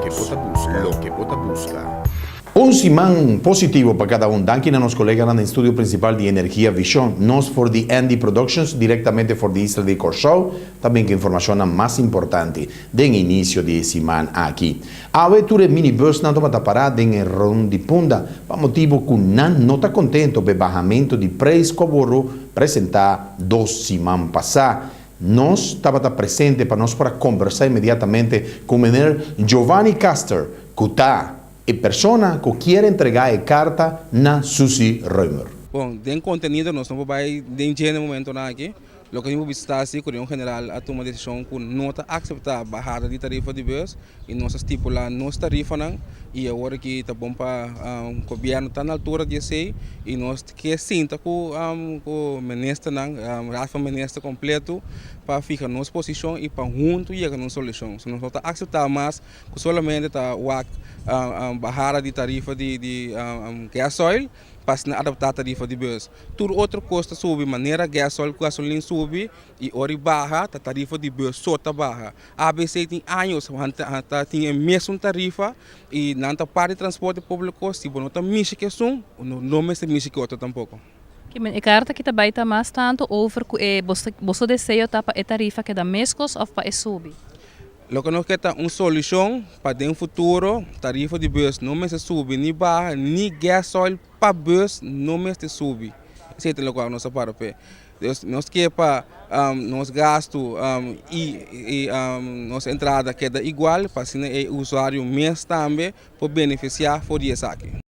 Loke bo ta buska. Loke bo ta buska. Un siman positivo pa kada un. Danki na nos koleganan den studio prinsipal di Energia Vision. Nos for di Andy Productions, direktamente for di isla di Kòrsou, ta bin ku informashonnan mas importante den inisio di e siman aki. Awe tur e minibusnan tabata pará den e rond di Punda pa motibu ku nan no ta kontento pa e bahamentu di preis ku a wòrdu presentá dos siman pasá. Nos tabata presente pa nos por a kombersá inmediatamente ku mener Giovanni Caster ku ta e persona ku kier entregá e karta na Suzy Römer. Bon, den kontenido nos no por bai den dje na e momentonan aki. Loke mi por bisa ta si ku Reunion General a tuma desishon ku no ta akseptá bahada di tarifa di bus i nos a stipulá nos tarifanan i awor aki ta bon pa gobièrnu ta na altura di esei i nos ke sinta ku ku ministernan, Raad van Minister kompleto pa fiha nos posishon i pa huntu yega na un solushon. So nos no ta akseptá mas ku solamente ta wak bahada di tarifa di gasoil pa asina adaptá tarifa di bus. Tur otro kos ta subi manera gasoil ku gasolin subi i ora i baha ta tarifa di bus so ta baha. ABC tin años ta tin e mesun tarifa i nan ta parti transporte públiko, si bo no ta mishi ku esun no mester mishi ku e otro tampoko. Kimen e karta ki ta bai ta mas tantu over ku e boso deseo ta pa e tarifa keda meskos òf pa e subi? Loke nos ke ta un solushon pa den futuro tarifa di bus no mester subi ni baha ni gasoil pa bus no mester subi. Esei ta lokual nos a para p'e. Dus nos ke pa nos gastu i nos entrada keda igual pa asina e usuario mes tambe por benefisiá for di esaki.